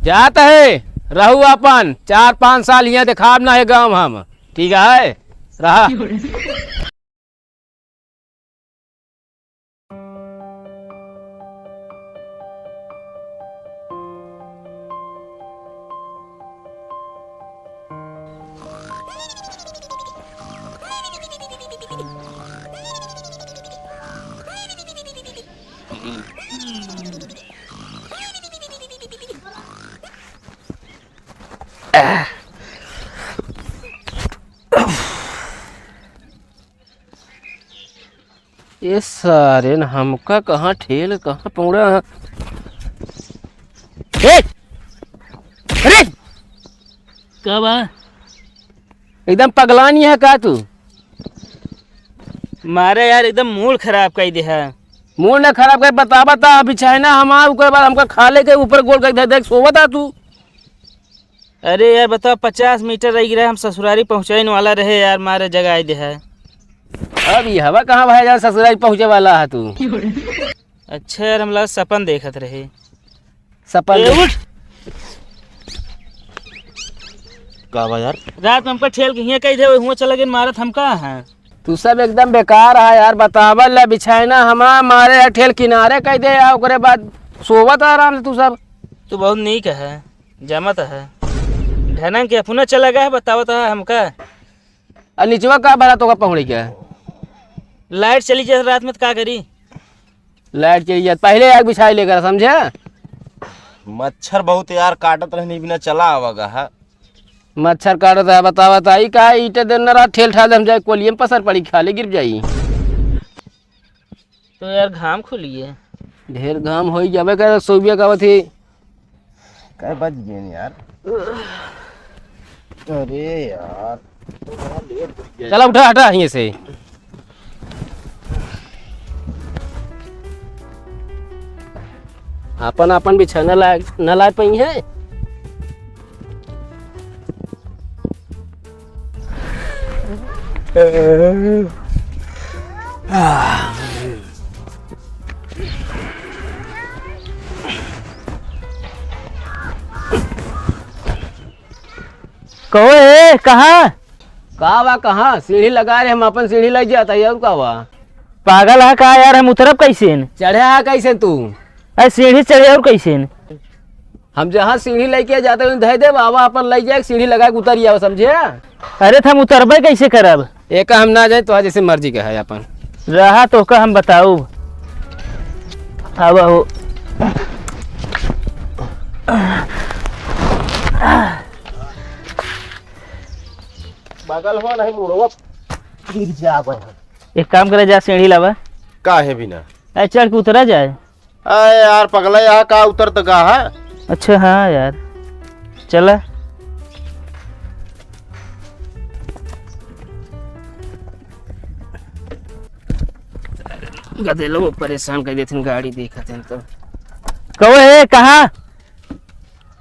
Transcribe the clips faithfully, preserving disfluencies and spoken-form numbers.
जात है, रहू आपन, चार पाँच साल हियाँ देखाब ना है गाँव हम, ठीक है? रहा। ये सारे न हमका कहाँ ठेल, कहाँ पौड़ा। ए! अरे! का बा? एकदम पगलानी है का तू? मारे यार, एकदम मूड खराब कइ दे है। मूड ना खराब कर, बता, बता, बिछाए ना हमार, ओकर बाद हमका खा लेके ऊपर गोल कर दे, देख, सोवत आ तू। अरे यार, बताओ, पचास मीटर रहि गया, हम ससुरारी पहुँचाइन वाला रहे यार, मारे जगाइ दे है। अब ये हवा कहाँ भाई जान ससुरारी पहुँचे वाला है तू? अच्छा यार, हम ला सपन देखत रहे। सपन ए, देख- उठ। का बा यार? रात में हमका ठेल के हियाँ कइ दे, हुआँ चला गइन मारत हमका है। तू सब एकदम बेकार है यार, बतावल ला बिछाए ना हमार, मारे है ठेल किनारे कइ दे, आ ओकरे बाद सोवत आराम से तू सब। तू बहुत नीक है। जमत है। ढनंग के अपना चला गया है, बतावत है हमका। आ निचवा का भरा तोका पहुड़ी के? लाइट चली जाए रात में तो का करी? लाइट चली जाए, पहले आग बिछाई लेकर, समझे? मच्छर बहुत यार काटत रहनी, बिना चला आवा गा है। मच्छर काटत है, बतावत है, ई का ईंटे देन ना रहा, ठेल ठाल दे, हम जाए कोलिये में पसर पड़ी, खाले गिर जाई। तो यार घाम खुलिए। ढेर घाम होई जाबे करे, सोबिया का बथी। कै बज गए यार? अरे यार। चला उठा, हटा यहीं से। आपन, आपन बिछाना लाए, ना लाए पाई है। कहो ए, कहाँ? का बा, कहाँ? सीढ़ी लगा रहे, हम अपन सीढ़ी लग जाता है, और का बा? पागल है का यार, हम उतरब कैसे? चढ़े है कैसे तू? अरे सीढ़ी चढ़े और कैसे? हम जहाँ सीढ़ी लेके जाते हैं, धै दे बाबा, अपन लग जाए, सीढ़ी लगा के उतर जाओ, समझे? अरे तो हम उतरबे कैसे करब? एक हम ना जाए, तो जैसे मर्जी का है अपन। रहा तो का हम बताऊ। अब हो। बगल हो नहीं मुड़वा, फिर जाबे। एक काम करे, जा सीढ़ी लावा। काहे बिना? अरे चढ़ के उतरा जाए। अरे यार पगला, यहाँ का उतर तो का है? अच्छा हाँ यार, चला। गधे लोग परेशान कर देथिन, गाड़ी देखत हैं तो। कहो ए, कहाँ?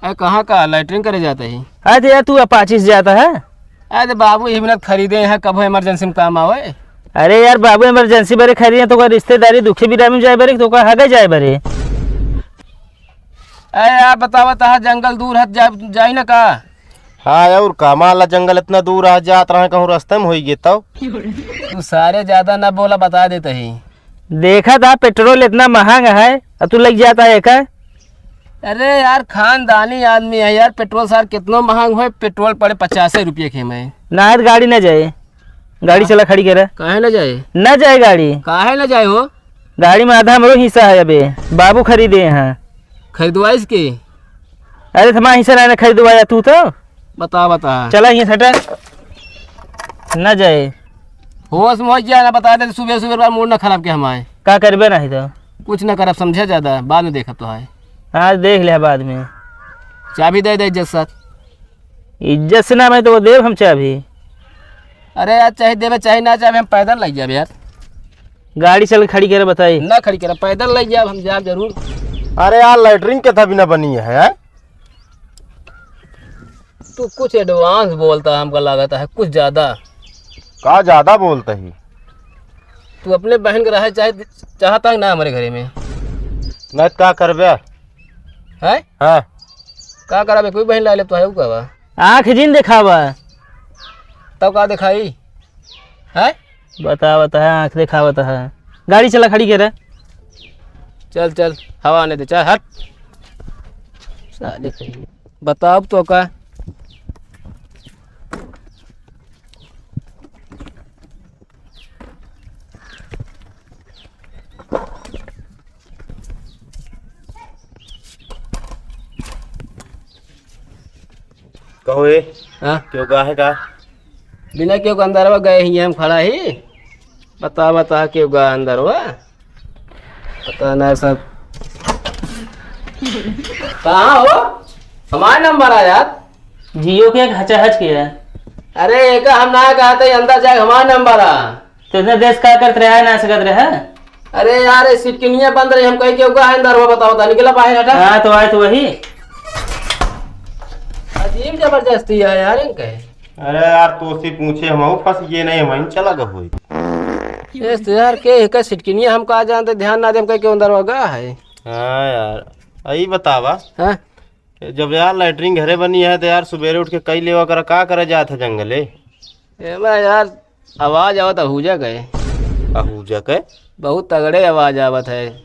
अरे कहाँ का? लैट्रिन करे जाता ही। अरे तो यार तू अपाची से जाता है? अरे तो बाबू, ई मिनट खरीदे हैं, कब emergency में काम आवे। अरे यार बाबू, emergency बरे खरीदे हैं तो कोई रिश्तेदारी दुखे बिरामी में जाए बरे, तो का हगे जाए बरे? अरे यार बतावा, तहा जंगल दूर है, जा, जाई ना का? हाँ यार, का माला जंगल इतना दूर है, जात रहे कहूँ रास्ते में होई गे तब। तू सारे ज्यादा ना बोला, बता देते ही। देखा था पेट्रोल इतना महंग है, अब तू लग जाता है का? अरे यार, खानदानी आदमी है यार, पेट्रोल सार कितनो महंग होए, पेट्रोल पड़े पचासे रुपये के में। ना है तो गाड़ी ना जाए, गाड़ी हाँ। चला खड़ी करे। काहे ना जाए? ना जाए गाड़ी। काहे ना जाए हो? गाड़ी में आधा हमरो हिस्सा है अबे, बाबू खरीदे हैं। खरीदवाइस के? अरे तो हमारा हिस्सा ना खरीदवाया तू तो। बता, बता। चला यहाँ से हटा। ना जाए। होश में हो गया ना, बता दे, सुबह सुबह बार मूड ना खराब के हमारे। का करबे नहीं तो? कुछ ना करब, समझे ज्यादा, बाद में देखब तो है। हाँ, देख ले बाद में। चाबी दे दे इज्जत साथ। इज्जत से ना भाई, तो वो देव हम चाबी। अरे यार, चाहे देवे चाहे ना चाहे, हम पैदल लग जाबे यार। गाड़ी चल खड़ी करे बताई। ना खड़ी करे, पैदल लग जाब, हम जाब जरूर। अरे यार, लैट्रिन के था बिना बनी है, हैं? तू कुछ advance बोलता है, हमका लागत है कुछ ज्यादा। का ज्यादा बोलता ही? तू अपने बहन के रहे चाहे, चाहता है ना हमारे घरे में? नहीं तो का करबे? हैं? हाँ। का करबे, कोई बहिन ला लेब तो है का बा? आँख जिन देखावा। तब का देखाई? हैं? बता, बता, आँख देखावत है। गाड़ी चला, खड़ी करे। चल, चल, हवा आने दे, चल, हट। साले कहीं। बताओ तो का? कहो ए, हाँ? केहू गा है का? बिना केहू का अंदरवा गए ही हम खड़ा ही। बता, बता, केहू गा अंदरवा? पता ना सब। कहाँ हो? हमार नंबर आ यार। जियो के एक हचाहच के है। अरे, एक हम ना कहते, अंदर जाए, हमार नंबर आ। तो इतना देश का करत रहा है, ना सकत रहा? अरे यार, ये सिटकिनिया बंद रही, हम कहीं केहू गा है अंदर, वो बताओ था, निकला बाहर, हटा। हाँ, तो आए तो वही। अजीब जबरदस्ती है यार इनके। अरे यार, तो से पूछे हम, फंस ये नहीं, वहीं चला गए होई। ये तो यार, के एक सिटकिनिया हम का जानते, ध्यान ना दे, हम कहीं केहू अंदर गा है। हाँ यार, यही बतावा। हाँ? जब यार लैट्रिन घरे बनी है, तो यार सुबेरे उठ के कई लेवा करा, का करे जात है जंगले? एमा यार, आवाज आवत अहूजा के। अहूजा के? बहुत तगड़े आवाज आवत है।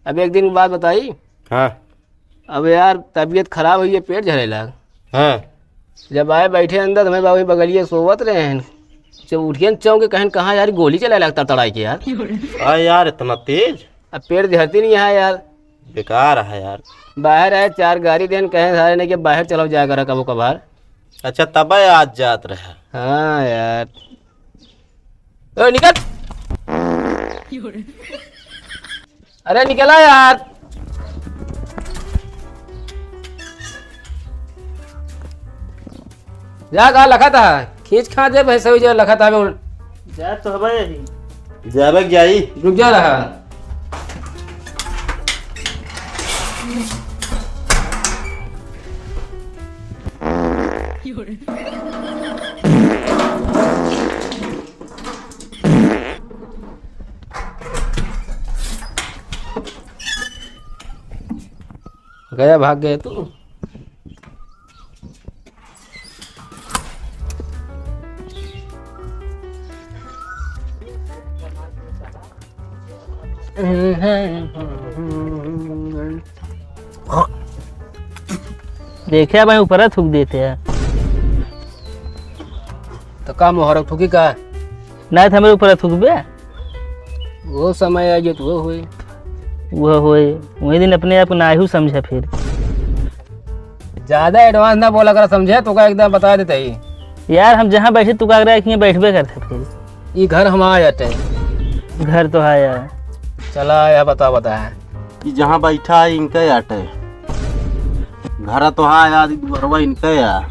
अब एक दिन की बात बताई। हाँ। अब यार, तबीयत खराब हुई है, पेट झरे लाग। हाँ। जब आए बैठे अंदर, तो हमें बाबू बगलिए सोवत रहे हैं। जब उठियन चौंक के कहन, "कहाँ यार, गोली चलाए लाग तड़तड़ाई के यार।" आ यार, इतना तेज? अब पेट झरती नहीं है यार। बेकार है यार। बाहर आए, चार गारी देन, कहे सारे ने कि बाहर चलो जाया करा कबो कभार। अच्छा, तब आज जात रहा। हाँ यार। ओ, निकल। अरे निकला यार। जा, का लखत है? खींच खांच दे भैंस, हुई जो लखत है, बोल। जा तो हवा यही। जाबे के जाई। रुक जा रहा। गया, भाग गए तू। देखे भाई, ऊपर थूक देते हैं। तो का मोहरक थूकी का? ना तो हमारे ऊपर थूकबे। वो समय आ गया तो वो हुई। वो हुई। वही दिन अपने आप को नाहू समझा फिर। ज्यादा एडवांस ना बोला करा, समझे? तो का एकदम बता देते ही। यार, हम जहाँ बैठे, तू का रहा है कि बैठबे करते फिर। ई घर हमारा आटे। घर तो है यार। चला, यह बता, बता है। ई जहाँ बैठा है, इनका आटे। घर तो है यार, ई दुअरवा इनका है।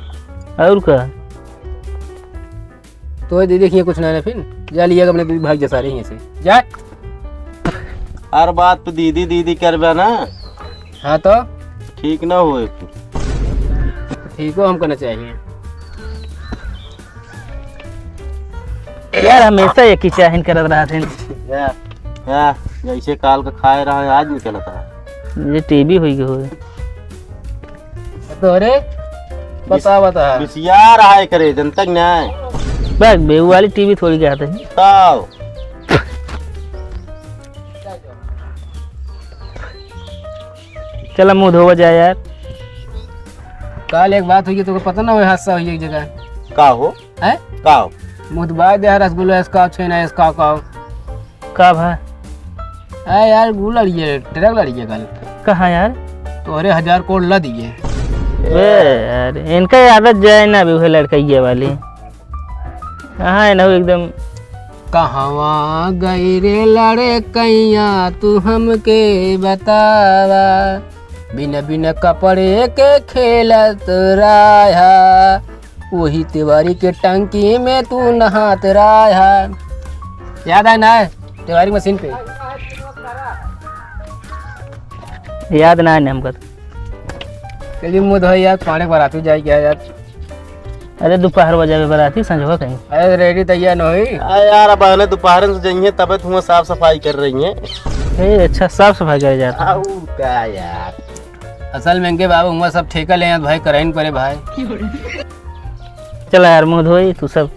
और का? तो दीदी के कुछ ना, ना फिर जा लिया अपने दीदी, भाग जा सारे यहीं से। जा। हर बात पे दीदी, दीदी करबे ना। हाँ तो? ठीक ना होए। ठीक हो हमको ना चाहिए। यार, हमेशा एक ही चाहन करत रहत हैं। या, या, जैसे काल का खाए रहा है, आज निकलत रहा। ये टीवी हुई गई होए। तो अरे, बता, बता। बिसियार आए करे, जनतक न्याय। बैग बे, वो वाली टीवी थोड़ी गया था। ताव। चला, मुंह धोवा जाए यार। काल एक बात हुई, तुमको पता ना हो, हादसा हुई एक जगह। का हो? हैं? का हो? मुंह धोवा दे, रसगुल्ला इसका, छेना इसका, का हो? का भा? आ यार, वो लड़िए, ट्रक लड़िए कल। कहाँ यार? तोहरे हजार कोड़ ला दिए। बे यार, इनका आदत जाए ना अभी, वह लड़कइये वाली। कहाँ है ना वो एकदम। कहवा गई रे लड़कइया, तू हमके बतावा, बिन बिन कपड़े के खेलत रहा। वही तिवारी के टंकी में तू नहात रहा। याद आए ना, तिवारी मशीन पे। याद ना आए हमका तो। चलिए, मुंह धोए यार, पानी बराती जाए क्या यार? अरे, दोपहर बजावे बराती, संझवा कहीं। अरे, रेडी तैयार न होई। आ यार, अब अगले दोपहर से जाइए, तबे तो हुआ साफ सफाई कर रही है। ए, अच्छा, साफ सफाई करे जात। आऊ का यार? असल में इनके बाबू हुआ सब ठेका ले हैं भाई, कराइन परे भाई। चला यार, मुँह धोई तू सब।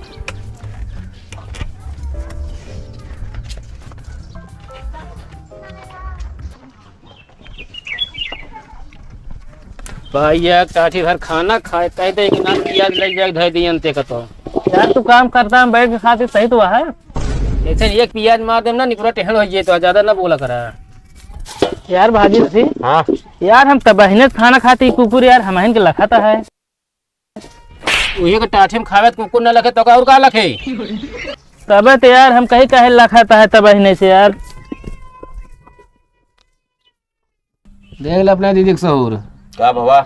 भाई, एक टाठी भर खाना खाए, कह दे कि ना पियाज ले जाए, धर दिए अंते का तो। यार, तू काम करता है, बैठ के खाते सही तो है। ऐसे एक पियाज मार देम ना, निकुरा टेढ़ हो जाए तो ज्यादा ना बोला करा। यार, भाजी जी। हाँ। यार, हम तबहिने खाना खाती कुकुर, यार, हमहिन के लखता है। उहे के टाठी में खावे त कुकुर न लखे तो का और का लखे? तबे तो यार हम कही काहे लखता है तबहिने से यार। देख ले अपने दीदी के सहूर। का भवा?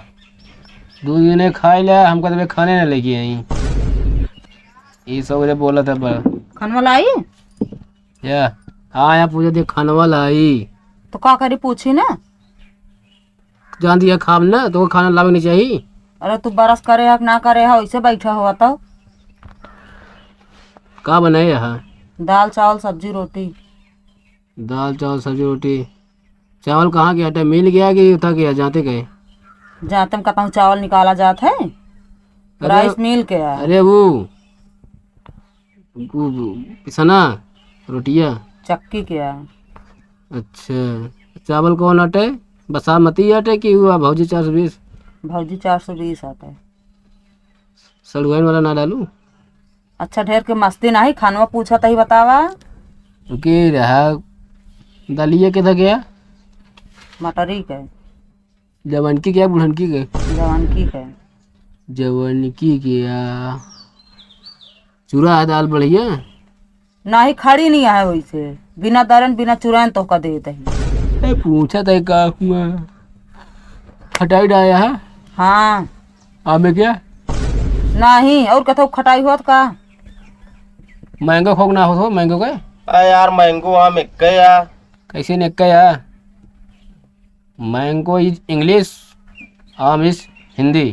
दू दिने खाई ले, हमका तबे खाने न लेके आई। ई सब रे बोलत है बा। खनवा लाई? या, हाँ, यहाँ पूजा दे खनवा लाई। तो का करी पूछी ना? जान दिया खाब ना, तो खाना लावे नहीं चाहिए। अरे तू बरस करे है कि ना करे है, ऐसे बैठा हुआ तो। का बनाए यहाँ? दाल, चावल, सब्जी, रोटी। दाल, चावल, सब्जी, रोटी। चावल कहाँ के आटे? मिल गया कि उठा के जाते गए? जाते में कहता हूँ चावल निकाला जात है, अरे, राइस मिल के है। अरे वो, वो, वो पिसना रोटिया। चक्की के है। अच्छा, चावल कौन आटे? बासमती आटे कि हुआ भौजी चार सौ बीस? भौजी चार सौ बीस आटे। सड़ुआइन वाला ना डालू? अच्छा, ढेर के मस्ती नाही, खानवा पूछा तही बतावा। रुके रहा, दलिया के था क्या? मटरी के। जवानकी के या बुढ़नकी के? जवानकी के। जवानकी के या। चूरा है दाल बढ़िया? नाही, खड़ी नहीं है वैसे, बिना दरन, बिना चुरान तोहका देत ही। ए, पूछा था का हुआ? खटाई डाया है? हाँ। आमे क्या? नाही, और कथो खटाई होत का? मैंगो खोक ना होत हो, मैंगो के? आ यार, मैंगो आम एक या। कैसे ने एक या? Mango is English, आम is हिंदी।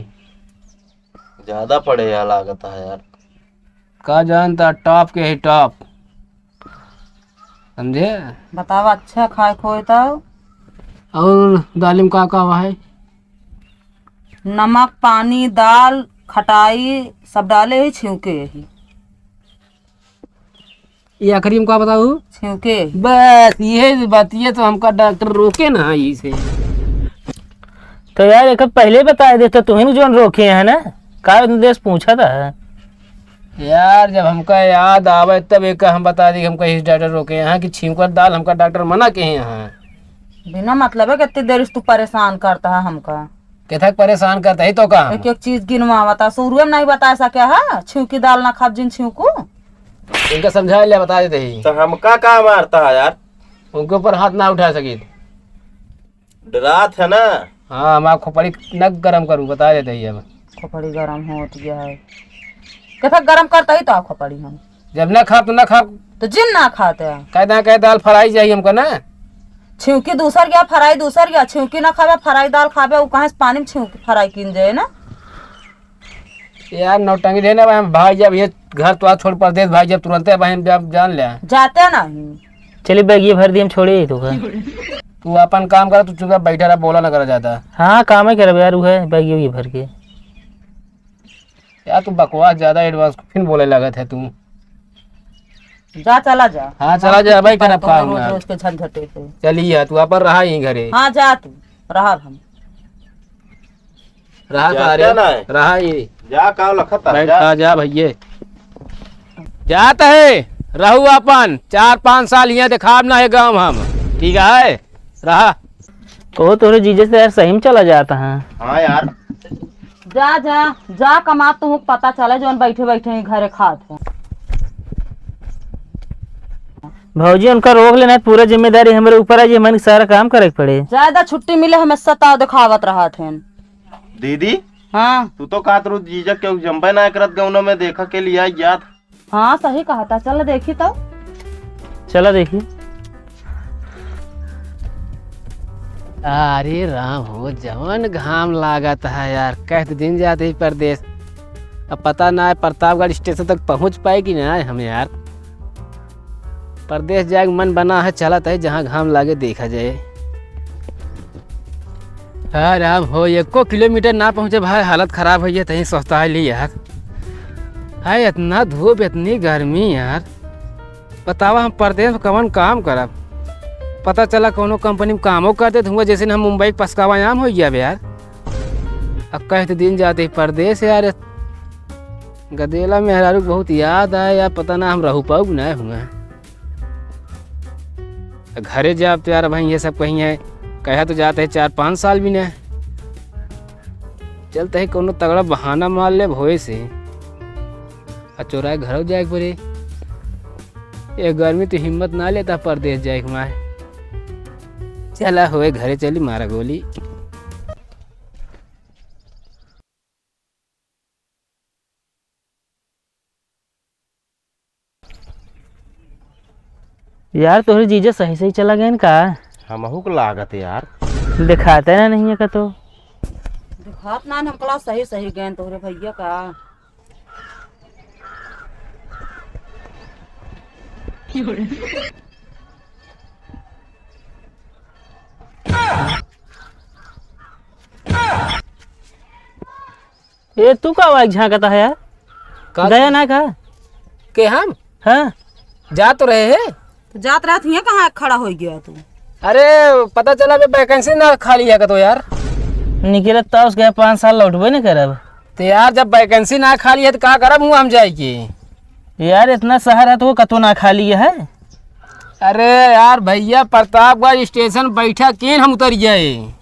ज्यादा पढ़े या लागत है यार। का जानता, top के है top, समझे? बतावा, अच्छा खाए खोए तो? और दाल में का का हुआ है? नमक, पानी, दाल, खटाई सब डाले ही, छिउके ही। ये आखिरी में का बताऊ? छिउके। बस, ये बात, ये तो हमका डॉक्टर रोके ना, यही से। तो यार, एक पहले बता देता, तुहिन जौन रोके है ना, का उद्देश्य पूछा था? यार, जब हमका याद आवे, तब एक हम बता दी, हमका इस डॉक्टर रोके यहाँ कि छिउकर दाल हमका डॉक्टर मना के यहाँ। बिना मतलब है, कितनी देर से तू परेशान करता है हमका। केथक परेशान करता ही तो का? एक एक चीज गिनवावता, शुरुए में नहीं बता सके है, छिउकी दाल ना खाब जिन छिउकू। इनका समझा ले, बता देते ही। तो हमका का मारता है यार? उनके ऊपर हाथ ना उठा सकी। डरात है ना? हाँ, हमार खोपड़ी न गरम करू, बता देते ही अब। खोपड़ी गरम होत गया है। केथक गरम करता ही तो खोपड़ी हम। जब ना खाब तो ना खाब। तो जिन ना खाते हैं। कह दे, कह दाल फ्राई चाहिए हमको ना। छिउकी दूसर गया, फ्राई दूसर गया। छिउकी ना खाबे, फ्राई दाल खाबे, उ कहाँ से पानी में छिउकी फ्राई किन जाए ना? यार, नौटंकी ढेर ना, भाई, हम भाग जाब, ये घर तो छोड़ परदेस भाग जाब तुरंते, भाई, हम जाब, जान ले। जाते नहीं। चलिए, बैग ये भर दी, हम छोड़े ही तो घर। तू अपन काम कर, तू चुपचाप बैठा रह, बोला ना करा ज्यादा। हाँ, काम ही करब यार, वो है, बैग ये भर के। यार, तू बकवास ज्यादा advance फिर बोले लागत है तू। जा, चला जा। हाँ, चला जा, भाई, करब का रोज हुआ? रोज के झंझटे से। चलिए, तू अपन रहा यहीं घरे। हाँ, जा तू, रहा हम। रहा जाते सारे, ना है। रहा ये। जा, का लखत है, बैठ जा। खा जा, भैये। जात है, रहू अपन, चार पाँच साल यहाँ देखाब ना है गाँव हम, ठीक है? रहा। कहो तोरे जीजे से यार सही में चला जाता है। हाँ यार। जा, जा, जा कमा, तुहूँ पता चले जौन बैठे बैठे ही घरे खात है। भौजी उनका रोक लेना है, पूरा जिम्मेदारी हमरे ऊपर है, ये मन सारा काम करे के पड़े। ज्यादा छुट्टी मिले हमें सताव दिखावत रहत हैं। दीदी, हाँ। तू तो कहत रहू जीजा केहू जम्बे ना करत गौनो में, देखा के लिए आई जात। हाँ, सही कहता, चल देखी तो। चला देखी। अरे राम हो, जवन घाम लागत है यार, कह तो दिन जाते ही परदेस। अब पता ना है प्रतापगढ़ स्टेशन तक पहुँच पाए कि ना हम यार। परदेस जाए के मन बना है, चलत है, जहाँ घाम लागे देखा जाए। यार, हम हो एको किलोमीटर ना पहुँचे भाई, हालत खराब होइ गया, तहीं स्वस्थ आ ली यार। हाय, इतना धूप, इतनी गर्मी यार। बतावा, हम परदेस में कवन काम करब? पता चला कौनो कंपनी में कामो कर देत हुआ, जैसे हम मुंबई के पसकावा आम होइ गया बे यार। अब कहत दिन जाते ही परदेस यार, गदेला मेहरारू के बहुत याद आए यार, पता ना हम रहू पाऊ कि ना हुआ। घरे जाब तो यार, भाई ये सब कहीं है, कहा तो जाते हैं चार पाँच साल भी ना। चलते हैं कोनो तगड़ा बहाना मार ले भोए से, आ चोराए घरों जाए के पड़े। ये गर्मी तो हिम्मत ना लेता परदेस जाए के माए। चला होए घरे चली, मारा गोली। यार, तोहरे जीजा सही सही चला गए का? हमहू के लागत यार। दिखाते ना नहीं है का तो। दिखात ना, हम कला सही सही गए तोहरे भैया का। ए, तू का आवाज झांकता है यार? का? गया ना का? के हम? हाँ। जा तो रहे हैं। तो जात रहत हियाँ कहाँ खड़ा होइ गया तू? अरे, पता चला बे vacancy ना खाली है का तो यार। निकलत तो उसके पाँच साल लौटबे न करब। तो यार, जब vacancy ना खाली है तो का करब हुआ हम जाए के? यार, इतना शहर है तो वो कतो ना खाली है। अरे यार भैया, प्रतापगढ़ स्टेशन बैठा केन हम उतर गए।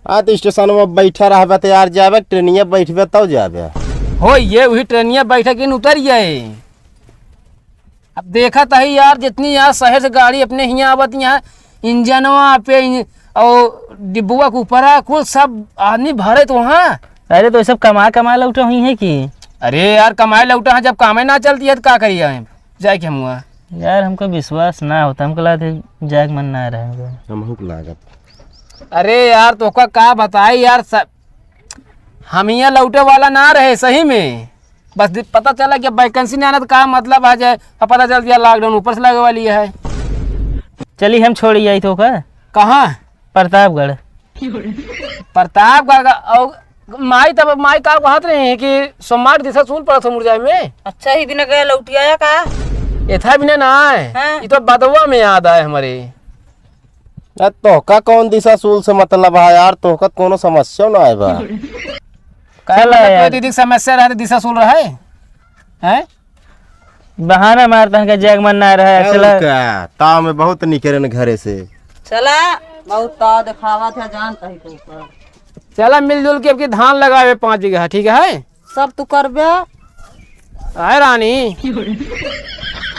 आ तो स्टेशन में बैठा रहबे तो यार जाबे, ट्रेनिया बैठबे तब जाबे। हो ये वही ट्रेनिया बैठा केन उतर गए। अब देखत ही यार, जितनी यार शहर से गाड़ी अपने हियाँ आवत, यहाँ इंजनवा पे इन-, और डिब्बुआ के ऊपरा कुल सब आदमी भरे तो वहाँ। अरे तो ये सब कमा कमा लौटे हुई है कि? अरे यार, कमाए लौटा है, जब कामे ना चलती है तो का करिए हम जाए के हम हुआ? यार, हमको विश्वास ना होता, हमको लागत है जाए के मन ना रहे हमको। हमहू के लागत। अरे यार, तोका का बताई यार, स-, हम यहाँ लौटे वाला ना रहे सही में। बस दि-, पता चला कि vacancy नहीं आना तो का मतलब आ जाए, अब पता चल दिया lockdown ऊपर से लगे वाली है। चली हम छोड़ी आई तोका। कहाँ? प्रतापगढ़। प्रतापगढ़ का, और माई तब, माई का कहत रही है कि सोमवार दिसा सूल पड़त हो मुरजाई में। अच्छा, ही बिना गया लौटी आया का? एथा बिना ना आए, हाँ। ये तो बदवा में याद आए हमारे। यार, तोहका कौन दिशा सूल से मतलब है यार? तोहका कोनो समस्या ना आए बा। काहे चला मतलब यार। कोई दीदी के समस्या रहे तो दिशा सूल रहे? हैं? बहाना मारता है कि जाए के मन ना रहे, और चला। का? ताव में बहुत निकरे न घरे से। चला, बहुत ताव दिखावा था, जानता है कोई पर। चला मिलजुल के अब की धान लगावे पाँच बीघा, ठीक है? सब तू करबे। आए रानी।